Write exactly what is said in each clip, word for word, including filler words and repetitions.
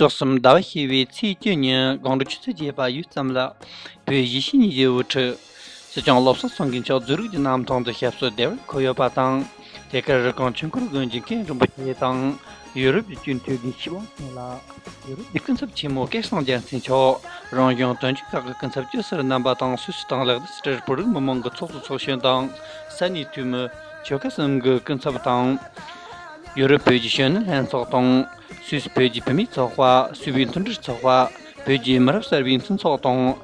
སྤྱི་ཟླ་བ་བཞི་པའི་ཚེས་བཅུ་ཉིན་དགོང་དྲོ་ཆུ་ཚོད་བརྒྱད་པ་ཡུད་ཙམ་ལ་བོད་གཞིས་བྱེས་གཉིས་ཀྱི་དབུ་ཁྲིད། སྲིད་སྐྱོང་བློ་བཟང་སེང་གེ་མཆོག་ཛུ་རིག་གི་གནམ་ཐང་དུ་ཞབས་སོར་བདེ་བར་འཁོད་ཡོད་པ་དང་། དེ་གར་རི་ཀོན་ཆོས་འཁོར་དགོན་གྱི་མཁན་རིན་པོ་ཆེ་དང་། ཡུ་རོབ་ཀྱི་སྤྱི་འཐུས་དགེ་བཤེས་དབང་ཆེན་ལགས། ཡུ་རོབ་ཀྱི་སྐུ་ཚབ་ཆེན་མོ་སྐལ་བཟང་རྒྱལ་མཚན་མཆོག་རང་གཞུང་དོན་གཅོད་ཁག་གི་སྐུ་ཚབ་ཇོ་སར་རྣམ་པ་དང་། སུད་སི་དང་ལག་དེབ་སི་ཏྲེར་སྦུར་མི་མང་གི་ཚོགས་གཙོ་ཚོགས་གཞོན་དང་། ས་གནས་འཐུས་མི་ཆོལ་ཁ་གསུམ་གྱི་སྐུ་ཚབ་དང་། ཡུ་རོབ་བོད་ཀྱི་གཞོན་ནུ་ལྷན་ཚོགས་དང་། སུད་སི་བོད་ཀྱི་བུད་མེད་ཚོགས་པ། སུད་བོད་མཐུན་སྒྲིལ་ཚོགས་པ། བོད་ཀྱི་མི་རབས་གསར་པའི་མཐུན་ཚོགས་དང་།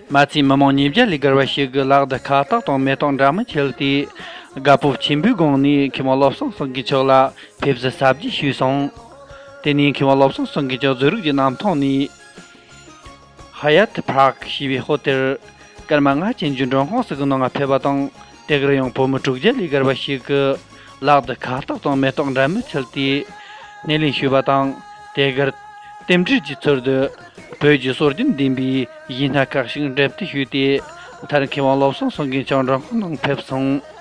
མ་ཚད་མི་མང་ཉིས་བརྒྱ་ལས་བརྒལ་བ་ཞིག་གིས་ལག་ཏུ་ཁ་བཏགས་དང་མེ་ཏོག་འདྲ་མིན་འཁྱེར་ཏེ། དགའ་སྤོབས་ཆེན་པོའི་སྒོ་ནས་མཁས་དབང་བློ་བཟང་སེང་གེ་མཆོག་ལ་ཕེབས་བསུ་གཟབ་རྒྱས་ཞུས་སོང་། དེ་ནས་མཁས་དབང་བློ་བཟང་སེང་གེ་མཆོག་ཛུ་རིག་གི་གནམ་ཐང་ནས། ཧ་ཡ་ཐི་པར་ཀ་ཞེས་པའི་ཧོ་ཏེལ་སྐར་མ་ལྔ་ཅན་གྱི་མགྲོན་ཁང་ཞིག་གི་ནང་ཕེབས་པ་དང་། དེ་གར་ཡང་བོད་མི་དྲུག་བརྒྱ་ལས་བརྒལ་བ་ཞིག་གིས་ལག་ཏུ་ཁ་བཏགས་དང་མེ་ཏོག་འདྲ་མིན་འཁྱེར་ཏེ་སྣེ་ལེན་ཞུས་པ་དང་། དེ་གར་རྟེན་འབྲེལ་གྱི་ཚུལ་དུ་བོད་ཀྱི་སྲོལ་རྒྱུན་ལྡན་པའི་གཞས་སྣ་ཁག་ཞིག་འགྲེམས་སྟོན་ཞུས་ཏེ། མཐར་མཁས་དབང་བློ་བཟང་སེང་གེ་མཆོག་མགྲོན་ཁང་ནང་ཕེབས་སོང་།